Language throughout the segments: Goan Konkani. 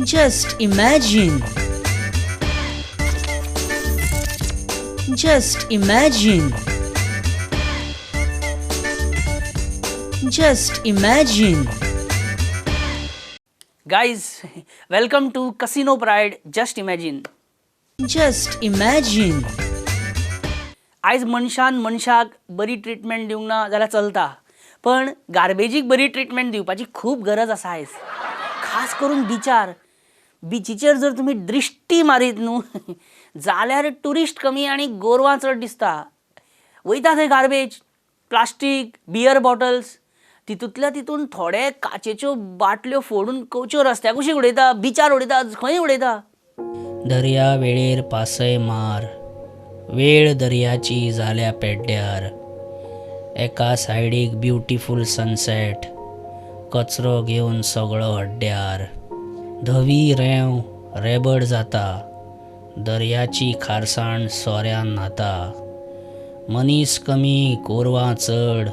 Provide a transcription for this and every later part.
Just imagine. Just imagine. Just imagine. Guys, welcome to Casino Pride Just Imagine. Just imagine. आयज मनशान मनशाक बरी ट्रिटमेंट दिवंक ना जाल्यार चलता, पण गार्बेजीक बरी ट्रिटमेंट दिवपाची खूब गरज आसा आयज. खास करून बिचार, बिचीचेर जर तुमी दृश्टी मारीत न्हू जाल्यार ट्युरिस्ट कमी आनी गोरवां चड दिसता. वयता थंय गार्बेज, प्लास्टीक, बियर बॉटल्स, तितूंतल्या तितून थोडे काचेच्यो बाटल्यो फोडून कवच्यो रस्त्या कुशीक उडयता, बिचार उडयता, खंय उडयता. दर्या वेळेर पासय मार, वेळ दर्याची जाल्या पेड्ड्यार, एका सायडीक ब्युटिफूल सनसेट, कचरो घेवन सगळो हड्ड्यार, धवी रेंव रेबड जाता, दर्याची खारसाण सोऱ्यान न्हाता, मनीस कमी गोरवां चड,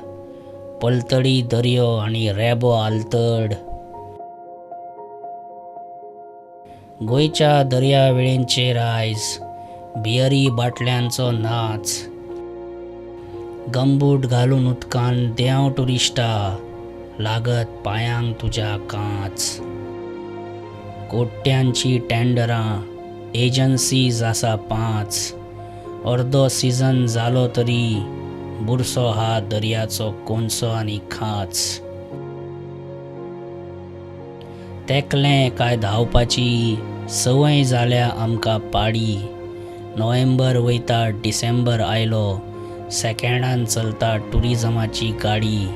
पलतडी दर्यो आनी रेबो आलतड. गोंयच्या दर्या वेळेंचेर आयज बियरी बाटल्यांचो नाच, गंबूट घालून उदकान देंव ट्युरिस्टा, लागत पांयांक तुज्या कांच. कोट्यांची टेंडरां, एजन्सीज आसा 5, अर्दो सिजन जालो तरी बुरसो हा दर्याचो कोनसो आनी खांच. तेकलें काय धांवपाची संवय जाल्या आमकां पाडी, नोव्हेंबर वयता डिसेंबर आयलो, सेकंडान चलता ट्युरिजमाची गाडी.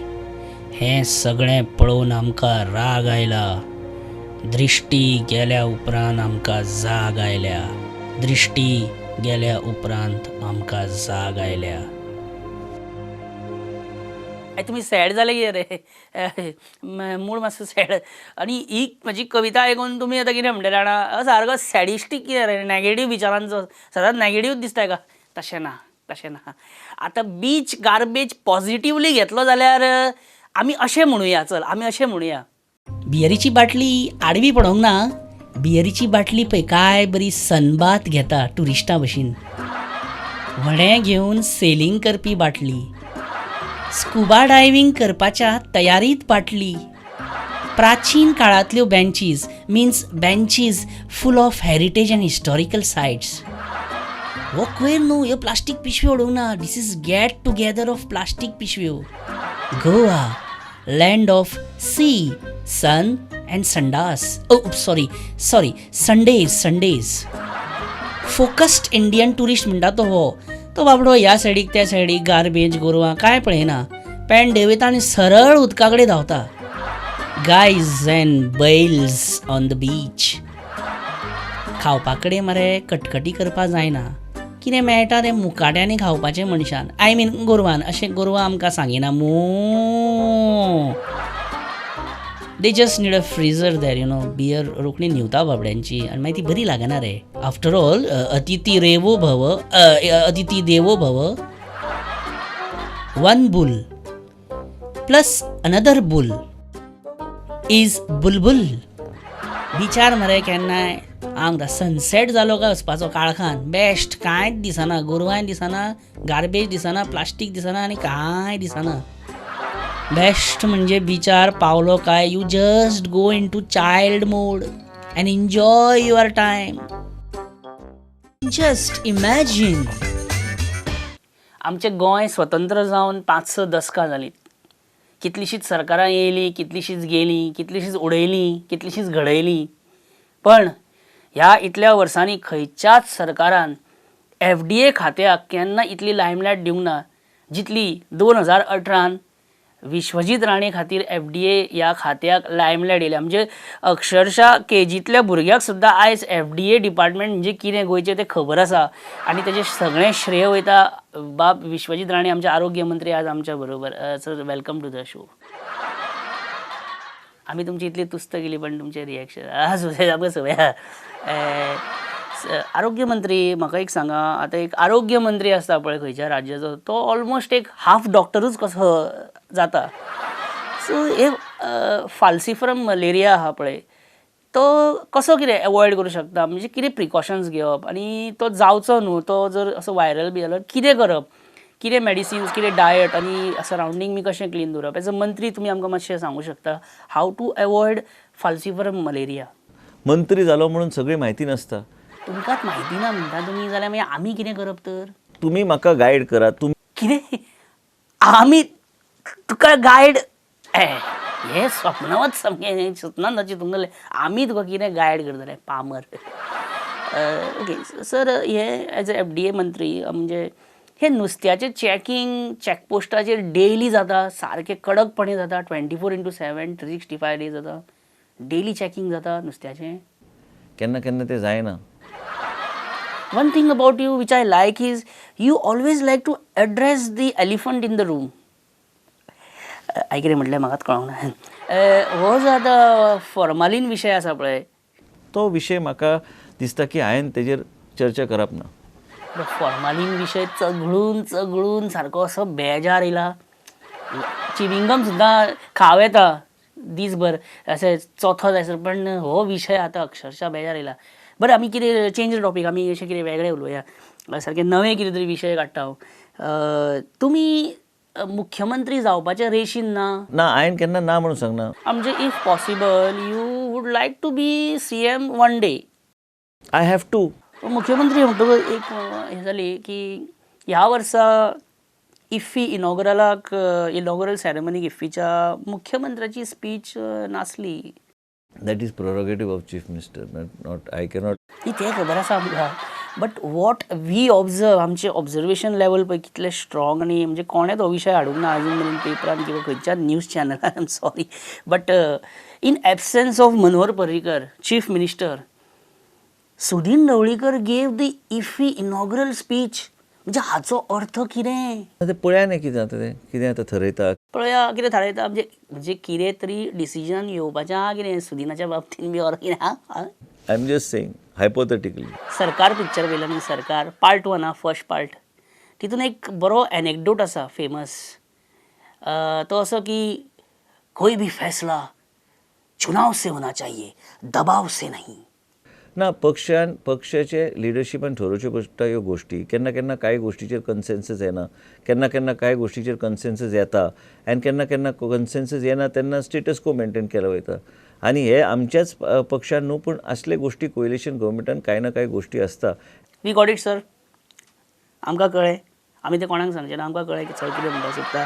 हें सगळें पळोवन आमकां राग आयला, दृश्टी गेल्या उपरांत आमकां जाग आयल्या, दृश्टी गेल्या उपरांत आमकां जाग आयल्या. तुमी सॅड जाले कितें रे? मूड मातसो सॅड. आनी ही म्हजी कविता आयकून तुमी आतां कितें म्हणटले जाणा, सारको सॅडिस्टीक कितें रे, नॅगेटीव विचारांचो, सदांच नॅगेटीव दिसता का? तशें ना, तशें ना. आतां बीच गार्बेज पॉझिटिवली घेतलो जाल्यार आमी अशें म्हणुया, चल आमी अशें म्हणुया, बियरीची बाटली आडवी पडोंक ना, बियरीची बाटली पळय काय बरी सनबात घेता ट्युरिस्टां भशेन, व्हडें घेवन सेलींग करपी बाटली, स्कुबा डायवींग करपाच्या तयारीत बाटली, प्राचीन काळांतल्यो benches means benches full of heritage and historical sites. हो कोयर न्हू, ह्यो प्लास्टीक पिशव्यो उडोवंक ना, this is get together of plastic पिशव्यो. Goa, land of sea, sun and संडास, oh sorry sorry Sundays, Sundays. Focused Indian tourist म्हणटा तो हो, तो बाबडो ह्या सायडीक त्या सायडीक गार्बेज गोरवां कांय पळयना, पॅन्ट देंवयता आनी सरळ उदका कडेन धांवता. Guys and bails on the beach. खावपा कडेन मरे कटकटी करपा जायना, कितें मेळटा तें मुकाट्यांनी खावपाचें मनशान, I mean गोरवान. अशें गोरवां आमकां सांगिना मू. They just need a freezer there, you know. Beer रोखडी न्हिवता बाबड्यांची आनी मागीर ती बरी लागना रे. आफ्टर ऑल अतिथी रेवो भव, अतिथी देवो भव. One bull plus another bull is Bulbul. बिचार मरे केन्नाय आमकां सनसेट जालो काय वचपाचो काळखान, बेस्ट, कांयच दिसना, गोरवांय दिसना, गार्बेज दिसना, प्लास्टीक दिसना आनी कांय दिसना. बेस्ट म्हणजे बिचार पावलो काय you just go into child mode and enjoy your time. Just imagine. आमचें गोंय स्वतंत्र जावन 5-6 दसकां जालीं, कितलींशींच सरकारां येयलीं, कितलींशींच गेलीं, कितलींशींच उडयलीं, कितलींशींच घडयलीं, पण ह्या इतल्या वर्सांनी खंयच्याच सरकारान FDA खात्याक केन्ना इतली लायमलायट दिवंक ना जितली 2018 विश्वजीत राणे खातीर FDA ह्या खात्याक लायमलायट येयल्या. म्हणजे अक्षरशा केजींतल्या भुरग्याक सुद्दां आयज FDA department म्हणजे कितें गोंयचें तें खबर आसा आनी तेजें सगळें श्रेय वयता बाब विश्वजीत राणे, आमचे आरोग्य मंत्री आज आमच्या बरोबर. Sir, welcome to the show. आमी तुमची इतली तुस्त केली पण तुमचें रिएक्शन आमकां सवय. आरोग्य मंत्री, म्हाका एक सांगा, आतां एक आरोग्य मंत्री आसता पळय खंयच्या राज्याचो, तो ऑलमोस्ट एक हाफ डॉक्टरूच कसो जाता. सो हे फाल्सिफरम मलेरिया आहा पळय, तो कसो कितें एवॉयड करूं शकता, म्हणजे कितें प्रिकॉशन्स घेवप आनी तो जावचो न्हू, तो जर असो वायरल बी जालो कितें करप, कितें मेडिसिन्स, कितें डायट आनी सरावंडींग बी कशें क्लीन दवरप? एज अ मंत्री तुमी आमकां मातशें सांगूं शकता how to avoid falciparum malaria? मंत्री जालो म्हणून सगळी म्हायती नासता. तुमकांच म्हायती ना म्हणटा तुमी जाल्यार मागीर आमी कितें करप तर? तुमी म्हाका गायड करात. तुमी कितें आमी तुका गायड? हें स्वप्नवत सामकें, स्वप्नान चिंतूंक जालें आमी तुका कितें गायड करतले पामर. ओके सर, हे एज अ एफडीए मंत्री म्हणजे हे नुस्त्याचें चॅकींग चॅकपोस्टाचेर डेली जाता, सारकें कडकपणे जाता, 24x7 365 days जाता, डेली चॅकींग जाता नुस्त्याचें? केन्ना केन्ना तें जायना. One thing about you which I like is you always like to address the elephant in the room. हांवें कितें म्हटलें म्हाकाच कळोंक ना. हो जो आतां फॉर्मालीन विशय आसा पळय, तो विशय म्हाका दिसता की हांवें तेजेर चर्चा करप ना. फॉर्मालीन विशय चगळून चगळून सारको असो बेजार येयला. चिविंगम सुद्दां खावं येता दीसभर अशें चोथो जायसर, पण हो विशय आतां अक्षरशा बेजार येयला. बरें, आमी कितें चेंज टॉपीक, आमी अशें कितें वेगळें उलोवया, सारकें नवें कितें तरी विशय काडटा हांव. तुमी मुख्यमंत्री जावपाचे रेशीन ना? ना, हांवें केन्ना ना म्हणून सांगना. म्हणजे if possible you would like to be CM one day? I have to. मुख्यमंत्री म्हणटकच एक हें जाली की ह्या वर्सा इफ्फी इनॉग्रलाक, इनॉग्रल सेरेमनीक इफ्फीच्या मुख्यमंत्र्याची स्पीच नासली. That is prerogative of chief minister, not I cannot. ती तें खबर आसा आमकां, बट what we observe, आमचें ऑब्जर्वेशन लेवल पळय कितलें स्ट्रॉंग आनी म्हणजे कोणें तो विशय हाडूंक ना आजून मेरेन पेपरान किंवा खंयच्याच news चॅनलान, I am sorry, but in absence of Manohar Parrikar chief minister, Sudin Dhavalikar gave the IFFI inaugural speech. म्हणजे हाचो अर्थ कितें? तें पळया न्ही कितें जाता तें, कितें आतां थरयता. पळोवया कितें थारायता. म्हणजे म्हणजे कितें तरी डिसिजन येवपाचें आहा कितें सुदिनाच्या बाबतीन बी ऑर कितें आहा? I am just saying hypothetically. सरकार पिक्चर पळयला न्ही, सरकार पार्ट वन आहा, फर्स्ट पार्ट, तितून एक बरो एनेक्डोट आसा फेमस, तो असो की कोई भी फैसला चुनाव से होना चाहिए, दबाव से नहीं. ना, पक्षान पक्षाचे लिडरशिपान ठरोवच्यो पडटा ह्यो गोश्टी. केन्ना केन्ना कांय गोश्टीचेर कन्सेन्सस येना, केन्ना केन्ना कांय गोश्टीचेर कन्सेन्सस येता आनी केन्ना केन्ना कन्सेन्सस येना तेन्ना स्टेटस को मेंटेन केलो वयता. आनी हे आमच्याच पक्षान न्हू, पूण असले गोश्टी कोयलेशन गव्हर्मेंटान कांय ना कांय गोश्टी आसता. We got it sir, आमकां कळ्ळें, आमी तें कोणाक सांगचें ना, आमकां कळ्ळें की सर कितें म्हणपाक सोदता.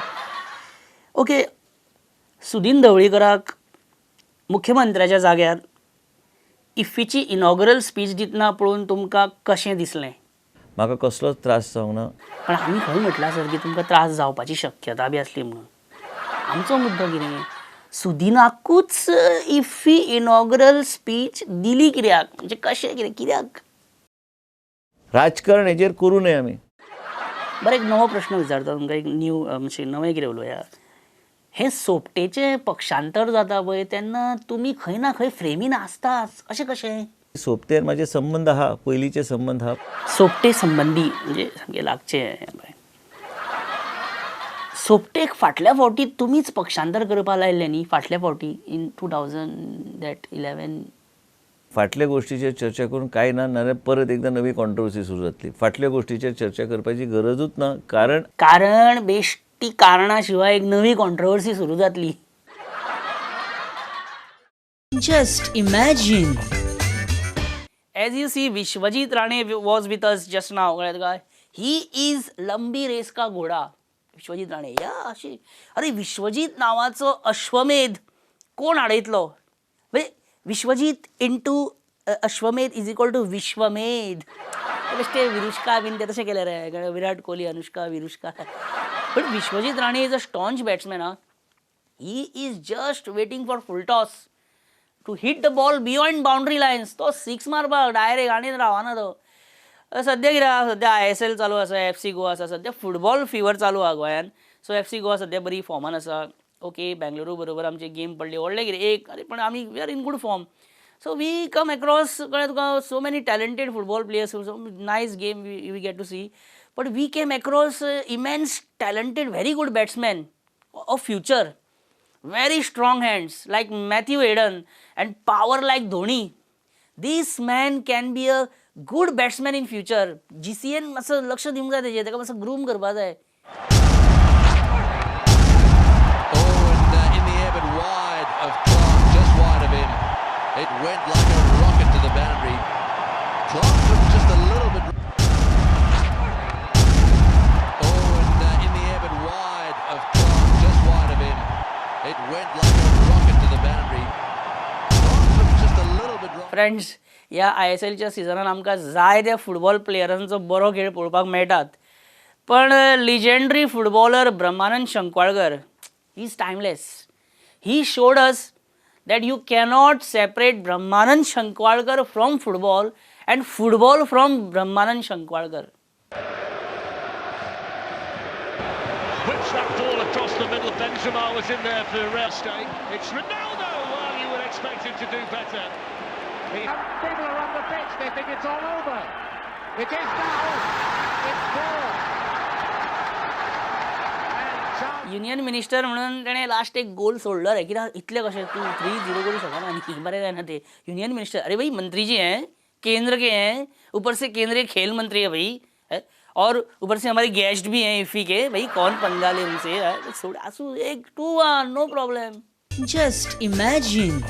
ओके, सुदीन ढवळीकराक मुख्यमंत्र्याच्या जाग्यार इफ्फीची इनॉग्रल स्पीच दितना पळोवन तुमकां कशें दिसलें? म्हाका कसलोच त्रास जावंक ना. पण आमी खंय म्हटलां सर की तुमकां त्रास जावपाची शक्यता बी आसली म्हणून? आमचो मुद्दो कितें, सुदिनाकूच इफ्फी इनॉग्रल स्पीच दिली कित्याक, म्हणजे कशें कितें कित्याक? राजकारण हेजेर करूं नये आमी. बरें, एक नवो प्रश्न विचारता तुमकां, एक न्यू म्हणजे नवें कितें उलोवया. हें सोपटेचें पक्षांतर जाता पळय तेन्ना तुमी खंय ना खंय फ्रेमीन आसताच, अशें कशें? सोपतेर म्हाजे संबंद आहा, पयलींचे संबंद आहा. सोपटे संबंदी म्हणजे सामकें लागचें सोपटेक फाटल्या फावटी तुमीच पक्षांतर करपाक लायल्लें न्ही, फाटल्या फावटी इन 2011? फाटल्या गोश्टीचेर चर्चा करून कांय ना, नाजाल्यार परत एकदां नवी कॉन्ट्रोवर्सी सुरू जातली. फाटल्या गोश्टीचेर चर्चा करपाची गरजूच ना, कारण कारण बेश्टी कारणा शिवाय एक नवी कॉन्ट्रोवर्सी सुरू जातली. Just imagine. As you see, Vishwajit Rane was with us just now. कळ्ळें तुका? He is लंबी रेस का घोडा, विश्वजीत राणे. या अशी अरे विश्वजीत नावाचो अश्वमेध कोण आडयतलो? म्हणजे विश्वजीत इंटू अश्वमेध is equal to विश्वमेध. बेश्टे विरुष्का बीन ते तशें केलें रे, कळ्ळें? Virat Kohli, Anushka, Virushka. But Vishwajit Rane is a staunch batsman. Ah, he is just waiting for full toss to hit the ball beyond boundary lines. तो सिक्स मारपाक डायरेक्ट आनी रावना तो. सद्या कितें आहा, सद्या आयएसएल चालू आसा, एफसी गोवा आसा, सद्या फुटबॉल फिवर चालू आहा गोंयान. सो एफसी गोवा सद्या बरी फॉर्मान आसा. ओके, बेंगलुरू बरोबर आमची गेम पडली, व्हडलें कितें एक, अरे पण आमी we are in good form. So we come across, कळ्ळें तुका, so many talented football players, so nice game we get to see, but we came across immense talented very good batsman of future. Very strong hands like Matthew Hayden and power like Dhoni. This man can be a good batsman in future. GCN मातसो लक्ष दिवंक जाय तेजेर, ताका मातसो ग्रूम करपा जाय. Oh, and in the air, but wide of Clark, just wide of him. It went like a rocket to the boundary. Clark looked just a little bit. Oh, and in the air, but wide of Clark, just wide of him. It went like a rocket to the boundary. Clark looked just a little bit wrong. Friends, ह्या आय एस एलच्या सिजनान आमकां जायत्या फुटबॉल प्लेयरांचो बरो खेळ पळोवपाक मेळटात, पण legendary footballer Brahmanand Sankhwalkar is timeless. He showed us that you cannot separate Brahmanand Shankwalkar from football and football from Brahmanand Shankwalkar. Whips that ball across the middle. Benzema was in there for Real State. It's Ronaldo. Well, you would expect him to do better. He People are on the pitch. They think it's all over. It is now. It's four. And Charles union minister म्हणून तेणें लास्ट एक गोल सोडलो रे, कित्याक इतलें कशें तूं 3-0 करूं शकना न्ही, बरें जायना तें. युनियन मिनिस्टर, अरे भाई मंत्री जी हैं, केंद्र के हैं, ऊपर से केंद्रीय खेल मंत्री है भाई, है? और ऊपर से हमारे गेस्ट भी हैं इफ़ी के, भाई कौन पंगा ले उनसे है? सोड आसूं, एक 2-1, no problem. Just imagine.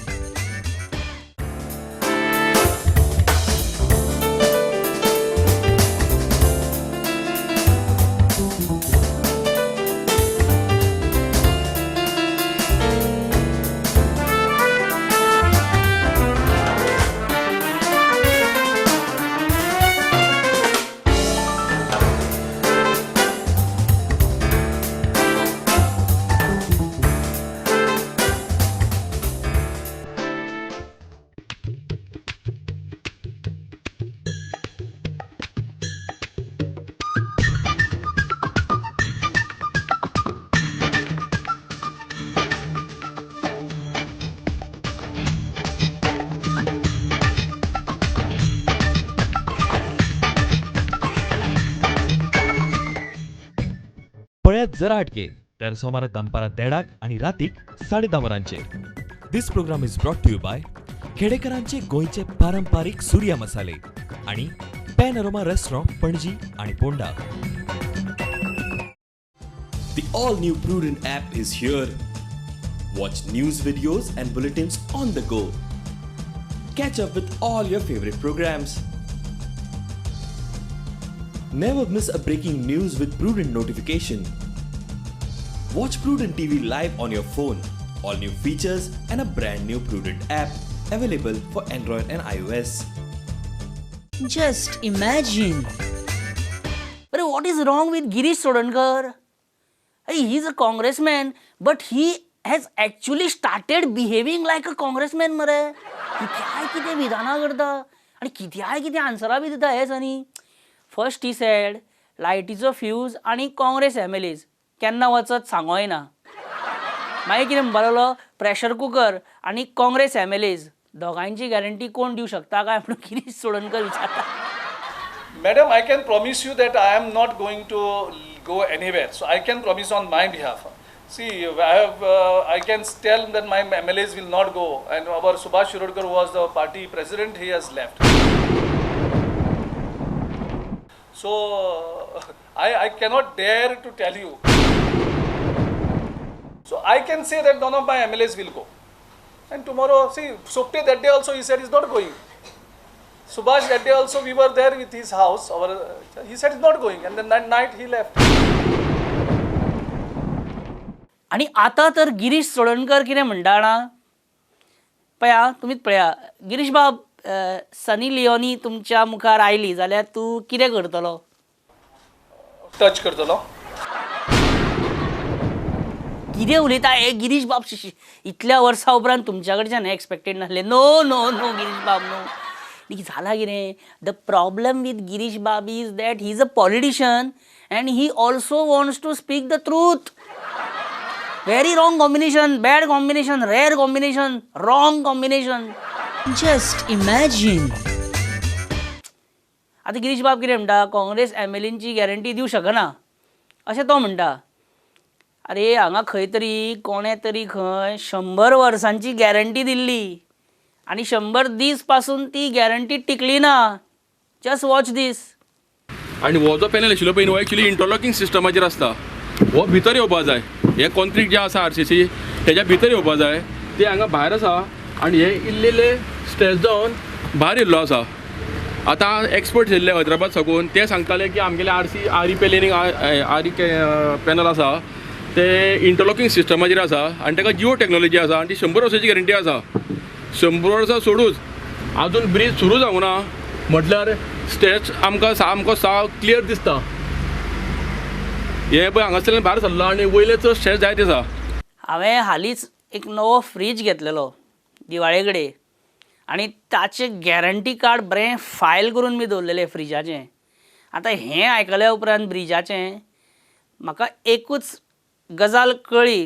पळयात जरा हटके तर सोमारा दनपारां देडाक आनी रातीक 10:30 वरांचेर. This program is brought to you by खेडेकरांचे गोंयचे पारंपारीक सुर्या मसाले आनी पॅनरोमा रेस्टॉरंट पणजी आनी Ponda. The all new Prudent app is here. Watch news videos and bulletins on the go. Catch up with all your favorite programs. Never miss a breaking news with Prudent notification. Watch Prudent TV live on your phone. All new features and a brand new Prudent app available for Android and iOS. Just imagine. अरे what is wrong with Girish Chodankar? अरे he is a congressman, but he has actually started behaving like a congressman मरे. कित्याय कितें विधानां करता आनी कित्याय कितें आन्सरां बी दिता हे दिसांनी. फर्स्ट he said लायटीचो फ्यूज आनी काँग्रेस एम एल एज केन्ना वचत सांगो येना. मागीर कितें म्हणपाक लागलो, प्रेशर कुकर आनी काँग्रेस एम एल एज दोगांयची गॅरंटी कोण दिवंक शकता काय म्हणून गिरीश चोडणकर विचारता. Madam, I can promise you that I am not going to go anywhere. So I can promise on my behalf. See, I can tell that my MLAs will not go, and our Subhash Shirodkar, who was the party president, he has left. So I cannot dare to tell you. So I can say that none of my MLAs will go. And tomorrow, see, Sopte that day also he said he's not going. Subhash that day also we were there with his house. He said he's not going, and then that night he left. आनी आतां तर गिरीश चोडणकर कितें म्हणटा जाणा, पळया तुमीच पळया गिरीश बाब, सनी लिओनी तुमच्या मुखार आयली जाल्यार तूं कितें करतलो? टच करतलो. कितें उलयता हे गिरीश बाब? शी, शी, इतल्या वर्सां उपरांत तुमच्या कडच्यान हें एक्सपेक्टेड नासलें. नो नो नो गिरीश बाब, नो. जाला कितें, the problem with Girish Bab is that he is a politician and he also wants to speak the truth. Very wrong combination, bad combination, rare combination, wrong combination. Just imagine. आतां गिरीश बाब कितें म्हणटा, काँग्रेस एम एल एनची गॅरंटी दिवंक शकना अशें तो म्हणटा. अरे हांगा खंय तरी कोणें तरी खंय 100 वर्सांची गॅरंटी दिल्ली आनी 100 दीस पासून ती गॅरंटी टिकली ना. Just watch this. आनी हो जो पॅनल आशिल्लो पळय हो एक्चुली इंटरलॉकींग सिस्टमाचेर आसता. हो भितर येवपा जाय, हे कॉन्क्रीट जे आसा आरसीसी तेज्या भितर येवपा जाय, ते हांगा भायर आसा आनी हे इल्ले इल्ले स्ट्रेच जावन भायर येयल्लो आसा. आतां एक्सपर्ट्स येयल्ले हैदराबाद साकून, ते सांगताले की आमगेले आरसी आरी पेलिनींग आरी पॅनल आसा ते इंटरलॉकींग सिस्टमाचेर आसा आनी ताका जिओ टॅक्नोलॉजी आसा आनी ती 100 वर्सांची गॅरंटी आसा. 100 वर्सां सोडूच आजून ब्रीज सुरू जावंक ना, म्हटल्यार स्ट्रेच आमकां सामको साव क्लियर दिसता. हे पळय हांगासरल्यान भायर सरला आनी वयले चड स्ट्रेच जायत आसा. हांवें हालींच एक नवो फ्रीज घेतलेलो दिवाळे कडेन आनी ताचें गॅरंटी कार्ड बरें फायल करून बी दवरलेलें फ्रिजाचें. आतां हें आयकल्या उपरांत ब्रिजाचें म्हाका एकूच गजाल कळ्ळी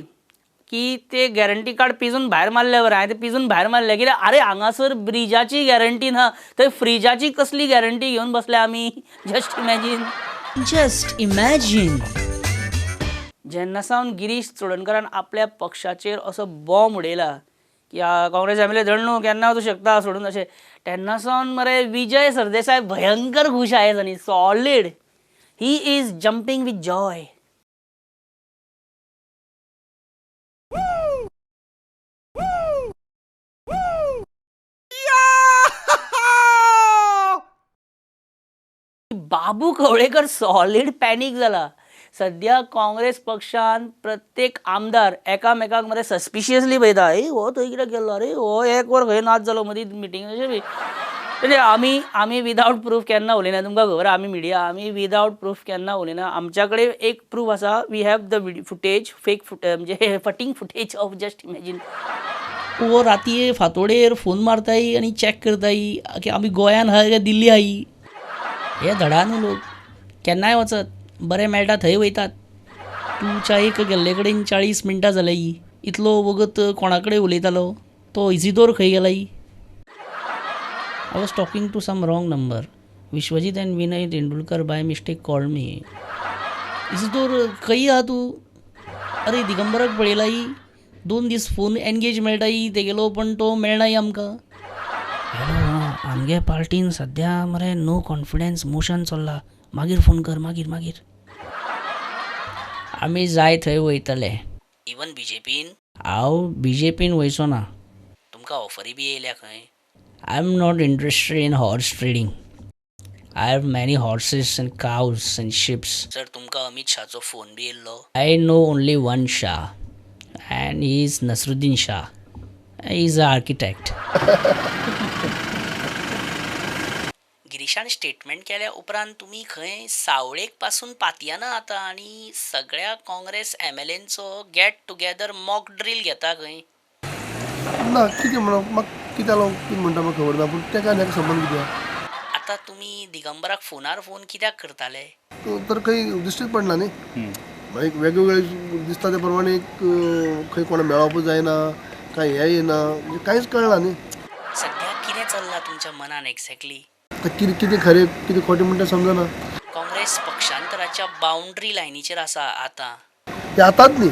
की ते गॅरंटी कार्ड पिजून भायर मारल्या बरें. हांवें तें पिजून भायर मारलें कित्याक आरे हांगासर ब्रिजाची गॅरंटी ना थंय फ्रिजाची कसली गॅरंटी घेवन बसल्या आमी. Just imagine. Just imagine. जेन्ना सावन गिरीश चोडणकारान आपल्या पक्षाचेर असो बॉम्ब उडयला की काँग्रेस एम एल ए धड न्हू केन्ना वचूं शकता सोडून अशें, तेन्ना सावन मरे विजय सरदेसाय भयंकर खूश आयज आनी solid. He is jumping with joy. Babu Kavlekar solid panic जाला. सद्या काँग्रेस पक्षान प्रत्येक आमदार एकामेकाक मरे सस्पिशियसली पळयता. ए हो थंय कित्याक गेल्लो, अरे हो एक वर खंय नाच जालो मदीं मिटींग अशें बी. म्हणजे आमी आमी विदावट प्रूफ केन्ना उलयना, तुमकां खबर आमी मिडिया, आमी विदावट प्रूफ केन्ना उलयना. आमच्या कडेन एक प्रूफ आसा, we have the footage, fake footage म्हणजे फटींग फुटेज ऑफ जस्ट इमॅजीन. वो राती फांतोडेर फोन मारताय आनी चॅक करताय की आमी गोंयान आहाय काय दिल्ली आहाय. हे धडा न्हू लोक, केन्नाय वचत बरें मेळटा थंय वयतात. तूं च्यायेक गेल्ले कडेन 40 मिनटां जाल्याय, इतलो वगत कोणा कडेन उलयतालो तो इजिदोर खंय गेलाय. I was talking to some wrong number. Vishwajit and Vinay Tendulkar by mistake called me. Isidore खंय आहा तूं? अरे दिगंबराक पळयलाय, 2 दीस फोन एनगेज मेळटाय तेगेलो, पण तो मेळनाय आमकां. हॅलो, आमगे पार्टीन सद्या मरे नो कॉन्फिडन्स मोशन चल्ला, मागीर फोन कर, मागीर मागीर. आमी जाय थंय वयतले. इवन बीजेपीन? हांव बीजेपीन वयचो ना. तुमकां ऑफरी बी येयल्या खंय? I am not interested in horse trading. I have many horses and cows and ships. Sir तुमकां अमीत शाहचो फोन बी येयल्लो? I know only one Shah and he is Naseeruddin Shah. He is a architect. गिरीशान statement केल्या उपरांत तुमी खंय सावळेक पासून पातयेना आतां आनी सगळ्या काँग्रेस एम एल एनचो गेट टुगेदर मॉक ड्रील घेता खंय. ना कितें म्हणून म्हाका कितें जालो कितें म्हणटा म्हाका खबर ना, पूण तेका आनी हाका संबंद कितें? आतां तुमी दिगंबराक फोनार फोन कित्याक करताले? तर खंय दिश्टीच पडना न्ही, मागीर वेगवेगळे दिसता ते प्रमाणे खंय कोणा मेळप जायना, कांय हें येना, म्हणजे कांयच कळना न्ही. सद्या कितें चल्लां तुमच्या मनान एक्झॅक्टली? कितें कितें खरें कितें खोटें म्हणटा समजना. काँग्रेस पक्षांतराच्या बाउंड्री लायनीचेर आसा आतां. ते आतांच न्ही.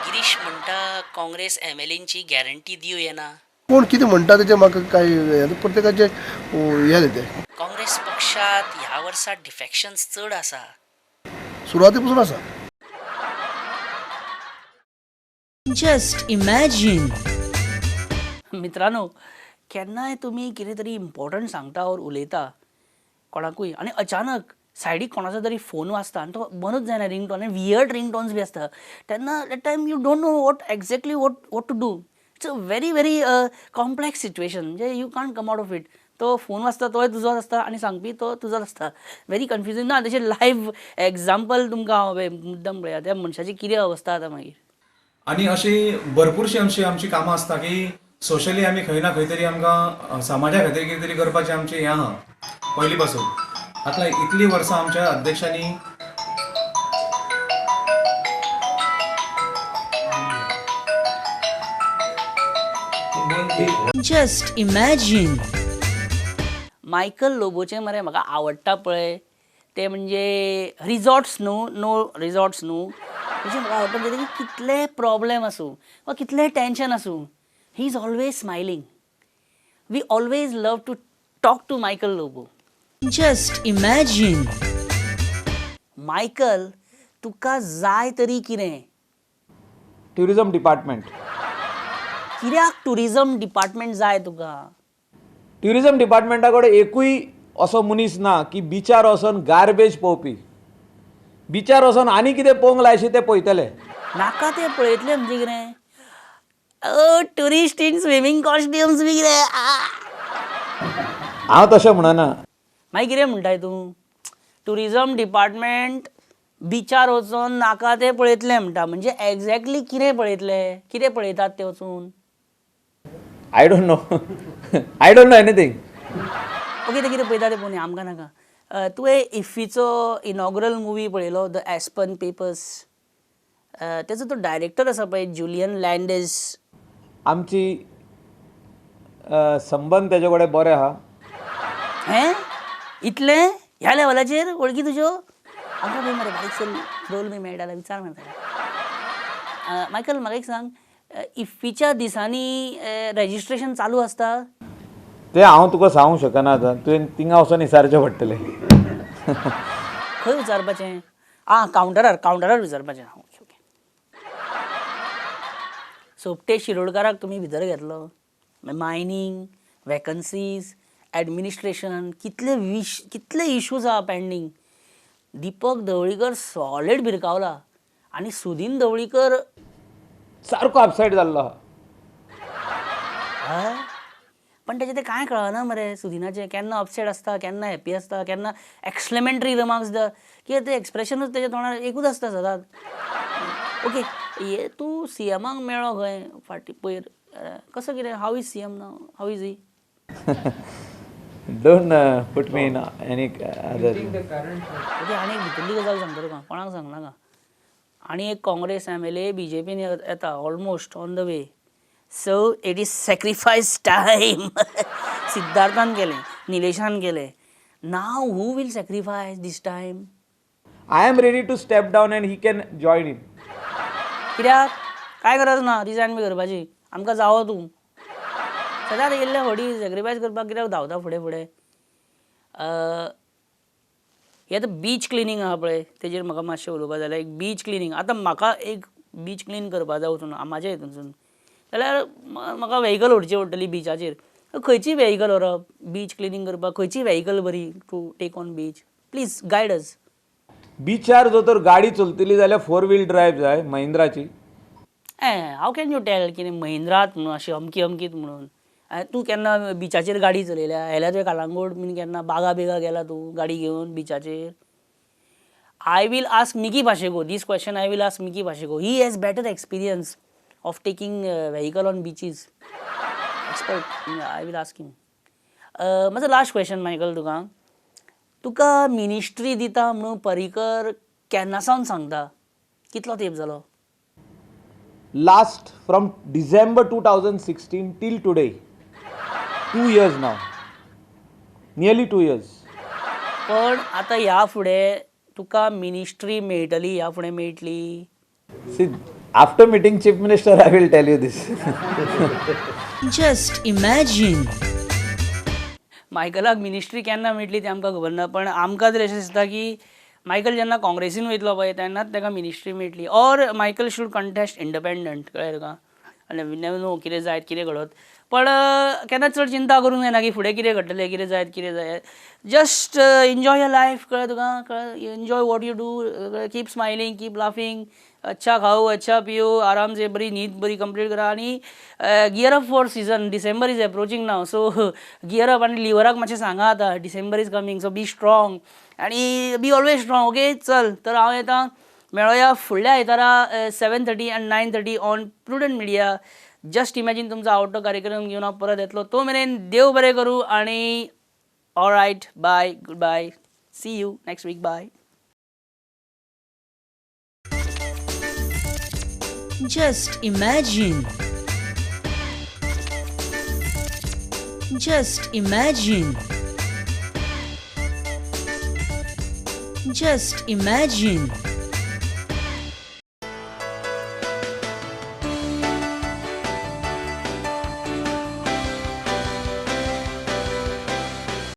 गिरीश म्हणटा काँग्रेस एम एल एनची गॅरंटी दिवं येना. कोण कितें म्हणटा तेचें म्हाका कांय प्रत्येकाचें हें न्ही तें. काँग्रेस पक्षांत ह्या वर्सा डिफॅक्शन्स चड आसा. सुरवाती पसून आसा. Just imagine. मित्रांनो, केन्नाय तुमी कितें तरी इम्पॉर्टंट सांगता ओर उलयता कोणाकूय आनी अचानक सायडीक कोणाचो तरी फोन वाजता आनी तो बंदूच जायना रिंगटोन, आनी वियर्ड रिंगटोन्स बी आसता, तेन्ना that time you don't know what exactly what to do. It's a very very complex situation, म्हणजे you can't come out of it. तो फोन वाजता तोय तुजोच आसता आनी सांगपी तो तुजोच आसता. व्हेरी कन्फ्युजींग. ना तशें लायव्ह एग्जाम्पल तुमकां हांव मुद्दम पळया त्या मनशाची कितें अवस्था आतां मागीर. आनी अशी भरपूरशी अशी आमची कामां आसता की सोशली आमी खंय ना खंय तरी आमकां समाजा खातीर कितें तरी करपाचें आमचें हें आहा पयलीं पासून. आतां इतलीं वर्सां आमच्या अध्यक्षांनी जस्ट इमॅजीन. मायकल लोबोचें मरे म्हाका आवडटा पळय ते म्हणजे रिजॉर्ट्स न्हू, नो रिजॉर्ट्स न्हू, म्हणजे म्हाका आवडटा म्हणजे की कितले प्रॉब्लेम आसूं वा कितलें टेंशन आसूं, he is always smiling. We always love to talk to Michael Lobo. Just imagine. Michael, तुका जाय तरी कितें? Tourism department. कित्याक ट्युरिजम डिपार्टमेंट जाय तुका? ट्युरिजम डिपार्टमेंटा कडेन एकूय असो मनीस ना की बिचार वचोन गार्बेज पळोवपी. बिचार वचोन आनी कितें पळोवंक लायशी तें पळयतले. नाका तें पळयतलें म्हणजे कितें? ट्युरिस्ट इन स्विमींग कॉस्ट्युम्स बी कितें? हांव तशें म्हणना. मागीर कितें म्हणटाय तूं? ट्युरिजम डिपार्टमेंट बिचार वचोन नाका तें पळयतलें म्हणटा, म्हणजे एग्जॅक्टली कितें पळयतले? कितें पळयतात ते वचून? I don't know. I don't know anything. Okay, ते कितें पळयता तें पळोवया, आमकां नाका. तुवें इफ्फीचो इनॉग्रल मुवी पळयलो, the Aspen papers? तेचो तो डायरेक्टर आसा पळय, जुलियन लँडेज. आमची संबंद तेजे कडेन बरे आहा. हें इतलें ह्या लेवलाचेर वळखी तुज्यो? आमकां पळय मरे बारीकसो रोल बी मेळटा जाल्यार विचार मरे ताका. मायकल, म्हाका एक सांग, इफ्फीच्या दिसांनी रजिस्ट्रेशन चालू आसता? तें हांव तुका सांगूंक शकना आतां, तुवें थिंगा वचोन विचारचें पडटलें. खंय विचारपाचें? आं, कावंटरार, कावंटरार विचारपाचें. Okay okay. सोपटे शिरोडकाराक तुमी भितर घेतलो, मायनींग, वेकन्सीज, एडमिनिस्ट्रेशन, कितले विश कितले इशूज आहा पेंडींग. दीपक ढवळीकर सॉलीड भिरकावला आनी सुदीन ढवळीकर सारको अपसेट जाल्लो आहा. हय, पण तेजें तें कांय कळना मरे सुदिनाचें, केन्ना अपसेट आसता, केन्ना हॅप्पी आसता, केन्ना एक्सक्लेमेंटरी रिमार्क्स दिता, कित्याक तें एक्सप्रेशनूच तेज्या तोंडार एकूच आसता सदांच. ओके, हे तूं सीएमाक मेळ्ळो खंय फाटीं पयर? कसो कितें? How is CM now? How is he? Don't put me in any other. Okay, आनी एक भितरली गजाल सांगता तुका, कोणाक सांगनाका. आनी एक काँग्रेस एमएलए बीजेपीन येता, almost on the way. So it is sacrifice time. सिद्धार्थान केलें, निलेशान केलें, now who will sacrifice this time? I am ready to step down and he can join in. कित्याक? कांय गरज ना रिजायन बी करपाची, आमकां जावो तूं. सदांच येयल्ले फावटी सॅक्रिफायस करपाक कित्याक धांवता फुडें फुडें? हें आतां बीच क्लिनींग आहा पळय, तेजेर म्हाका मातशें उलोवपाक जाय जाल्यार, एक बीच क्लिनींग. आतां म्हाका एक बीच क्लीन करपा जाय वचून म्हाज्या हितूनसून जाल्यार म्हाका व्हेकल व्हरची पडटली बिचाचेर. खंयची व्हेकल व्हरप बीच क्लिनींग करपाक? खंयची व्हेकल बरी to take on beach? Please guide us. बिचार जर तर गाडी चलतली जाल्यार फोर व्हील ड्रायव्ह जाय, महिंद्राची. ए, हाव can you tell कितें महिंद्रात म्हणून अशी अमकी अमकीत म्हणून? तूं केन्ना बिचाचेर गाडी चलयल्या? येयल्या तुवें कालांगूट बीन केन्ना बागा बिगा गेला तूं गाडी घेवन बिचाचेर? I will ask Mickey Pacheco this question. I will ask Mickey Pacheco. He has better experience of taking vehicle on beaches. Expert. I will ask him. म्हजो लास्ट क्वेश्चन मायकल तुका, तुका मिनिस्ट्री दिता म्हणून पर्रीकर केन्ना सावन सांगता? कितलो तेंप जालो? Last from December 2016 till today, 2 years now, nearly 2 years. पण आतां ह्या फुडें तुका मिनिस्ट्री मेळटली? ह्या फुडें मेळटली? See, after meeting Chief Minister, I will tell you this. Just imagine. मायकलाक ministry केन्ना मेळटली तें आमकां खबर ना, पण आमकां तरी अशें दिसता की मायकल जेन्ना काँग्रेसीन वयतलो पळय तेन्नाच ताका मिनिस्ट्री मेळटली, or Michael should contest independent. कळ्ळें तुका? आनी we never know कितें जायत, कितें घडत. पण केन्ना चड चिंता करूंक जायना की फुडें कितें घडटलें, कितें जायत, कितें जायत. Just enjoy your life. कळ्ळें तुका? कळ्ळें? Enjoy what you do. Keep smiling, keep laughing. अच्छा खाओ, अच्छा पियो, आराम से, बरी न्हीद बरी कंप्लीट करा आनी gear up for season. December is approaching now, so gear up. आनी लिवराक मातशें सांगा आतां, December is coming, so be strong आनी बी ऑलवेज स्ट्रॉंग. ओके, चल तर हांव येता. मेळोया फुडल्या आयतारा 7:30 and 9:30 on Prudent Media. Just Imagine तुमचो आवडटो कार्यक्रम घेवन हांव परत येतलो. तो मेरेन देव बरें करूं आनी all right, bye, good bye, see you next week, bye. Just imagine. Just imagine. Just imagine.